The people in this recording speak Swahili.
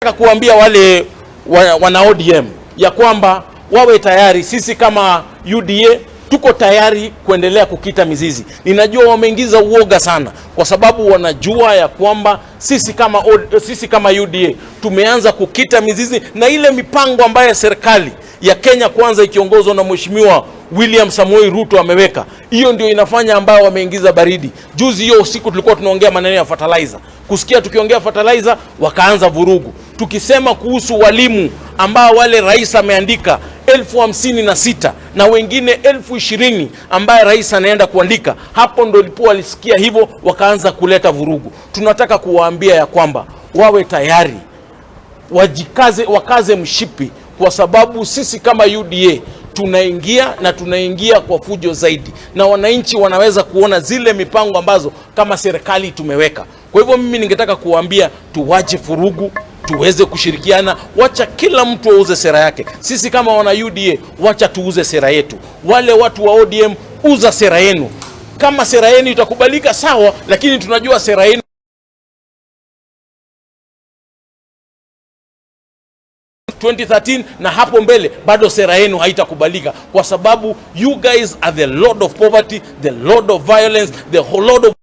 Nataka kuambia wale wana ODM ya kwamba wawe tayari, sisi kama UDA tuko tayari kuendelea kukita mizizi. Ninajua wameingiza uoga sana, kwa sababu wanajua ya kwamba sisi kama UDA tumeanza kukita mizizi na ile mipango ambayo serikali ya Kenya Kwanza ikiongozwa na Mheshimiwa William Samoei Ruto ameweka, hiyo ndio inafanya ambayo wameingiza baridi. Juzi hiyo usiku tulikuwa tunaongea maneno ya fertilizer, kusikia tukiongea fertilizer wakaanza vurugu. Tukisema kuhusu walimu ambao wale rais ameandika 56,000 na wengine 20,000 ambaye rais anaenda kuandika, hapo ndo ilipo walisikia hivyo wakaanza kuleta vurugu. Tunataka kuwaambia ya kwamba wawe tayari, wajikaze, wakaze mshipi, kwa sababu sisi kama UDA tunaingia na tunaingia kwa fujo zaidi, na wananchi wanaweza kuona zile mipango ambazo kama serikali tumeweka. Kwa hivyo mimi ningetaka kuwaambia tuwache furugu, tuweze kushirikiana, wacha kila mtu auze sera yake. Sisi kama wana UDA, wacha tuuze sera yetu. Wale watu wa ODM, uza sera yenu. Kama sera yenu itakubalika sawa, lakini tunajua sera yenu 2013 na hapo mbele bado sera yenu haitakubalika, kwa sababu you guys are the lord of poverty, the lord of violence, the lord of